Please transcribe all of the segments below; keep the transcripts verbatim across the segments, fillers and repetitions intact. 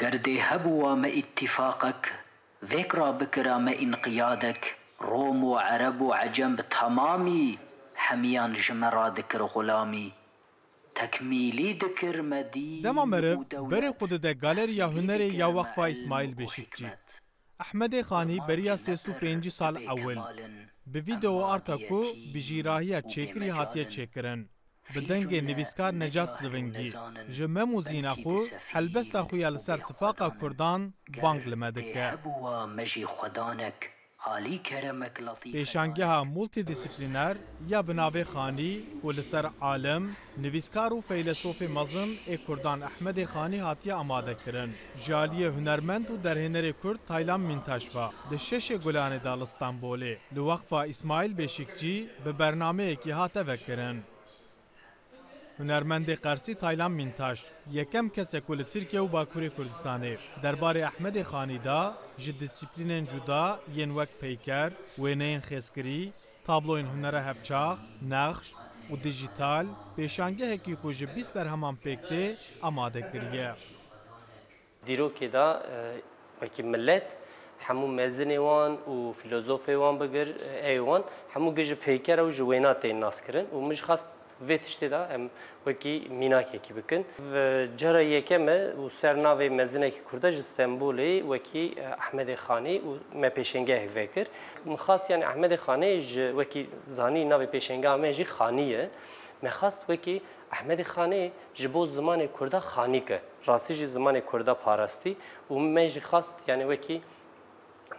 Ger dê hebûwa me îtîfaqek, vêk ra bikira me înqiyadek, Rom û Ereb û Ecem bi temamî hemiyan ji me ra dikir xulamî. Tekmîlî dikir me dîn Dema meriv û dewlet. Berê xwe dide Galerîya Hunerê ya Weqfa Îsmaîl Beşîkçî. Ehmedê Xanî beriya sêst û pêncî sal ewil bi vîdeo arta ku bi jîrahiya çêkirî hatiye çêkirin. Bi dengê nivîskar Necat Zivingî, ji mem û zîna xwe helbesta xwe ya li ser tifaqa Kurdan bang li me dike. Pêşangeha multidîsîplîner ya bi navê Xanî ku li ser alim, nivîskar û feylesofê mezin ê Kurdan Ehmedê Xanî hatiye amade kirin, ji aliyê hunermend û derhênerê Kurd Taylan Mîntaş ve di şeşê Gulanê de li Stenbolê li Weqfa Îsmaîl Beşîkçî bi bernameyekî hate vekirin. Hunermendê Qersî Taylan Mîntaş, yekem kes e ku li Tirkiye û Bakurê Kurdistanê derbarê Ehmedê Xanî de ji dîsîplînên cuda yên wek peyker, wêneyên xêzkirî, tabloyên hunera hevçax, nexş û dijîtal, pêşangehekî ku ji bîst berheman pêk tê, amade kiriye. Dîrokê de, e, wekî milet, hemû mezinê wan û filozofê wan bigir, e, ey wan, hemû gi ji peyker û ji wêna tên naskirin û min ji xwest vê tiştê de em wekî mînakekî bikin. Cara yekem e û ser navê mezinekî Kurda ji Stenbolê wekî, e, Ehmedê Xanî û me pêşengehek vekir. Min xwest, yani, Ehmedê Xanî ji wekî zanî navê pêşengeha me jî Xanî ye. Me xwest wekî Ehmedê Xanî ji bo zimanê Kurda Xanî ke. Rastî jî zimanê Kurda parastî û me jî xwest, yani, wekî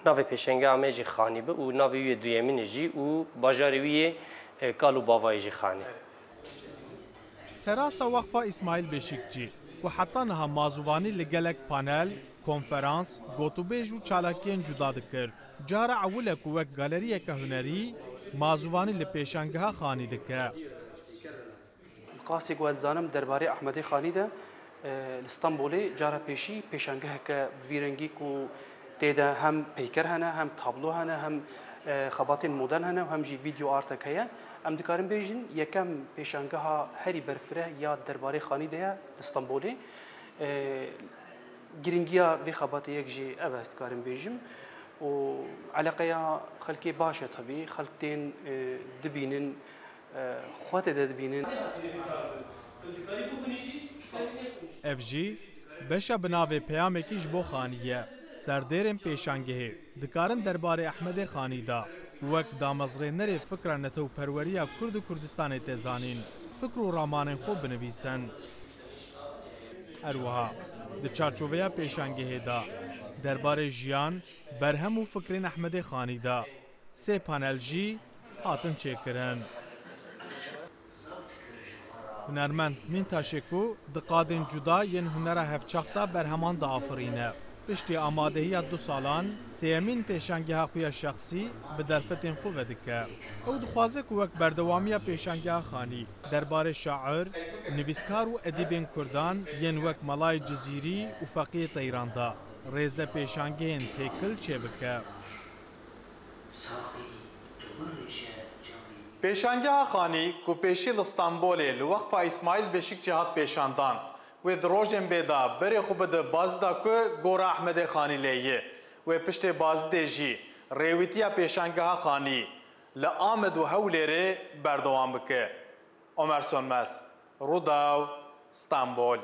navê pêşengeha me jî Xanî bi û navê wî yê duyemînê jî û bajarê wî yê, e, kal û bavayê jî Xanî. Terasa Weqfa Îsmaîl Beşîkçî, ku heta niha mazûvanî li gelek panel, konferans, gotûbêj û çalakiyên cuda dikir, cara ewil e ku wek galeriyeke hunerî mazûvanî li pêşangeha Xanî dike. Qasî ku ez dizanim derbarê Ehmedê Xanî de, e, li Stenbolê cara pêşî pêşangeheke bi vî rengî ku tê de hem peyker hene, hem tablo hene, hem, e, xebatên modern hene û hem jî vîdeo artek heye. Em dikarin bêjin, yekem pêşangeha herî berfireh ya derbarê Xanî de ye li Stenbolê. E, Girîngiya vê xebatê yek jî ev e, ez dikarim bêjim. Û eleqeya xelkê baş e tebî. Xelk tên, e, dibînin, e, xwe tê de dibînin. Ev jî beşa bi navê Peyamekî ji bo Xanî ye. Serdêrên pêşangehê dikarin derbarê Ehmedê Xanî de wek damezrênerê fikra netewperweriya Kurd û Kurdistanê tê zanîn, fikr û ramanên xwe binivîsin. Her wiha di çarçoveya pêşangehê de derbarê jiyan, berhem û fikrên Ehmedê Xanî de sê panel jî hatin çêkirin. Hunermend Mîntaşê ku di qadên cuda yên hunera hevçax de berheman diafirîne, piştî amadehiya du salan, sêyemîn pêşangeha xwe ya şexsî bi derfetên xwe vedike. Ew dixwaze ku wek berdewamiya pêşangeha Xanî derbarê şair, nivîskar û edîbên kurdan yên wek Melayê Cizîrî û Feqiyê Teyran de rêze pêşangehên têkil çêbike. Pêşangeha Xanî ku pêşî li Stenbolê li Weqfa Îsmaîl Beşîkçî hat pêşandan, wê di rojên bê de berê xwe bide Bazida ku gora Ehmedê Xanî lê ye. Wê piştê Bazidê jî rêwîtiya pêşangeha Xanî li Amed û Hewlêrê berdewam bike. Omer Sönmez, Rûdaw, Stenbol.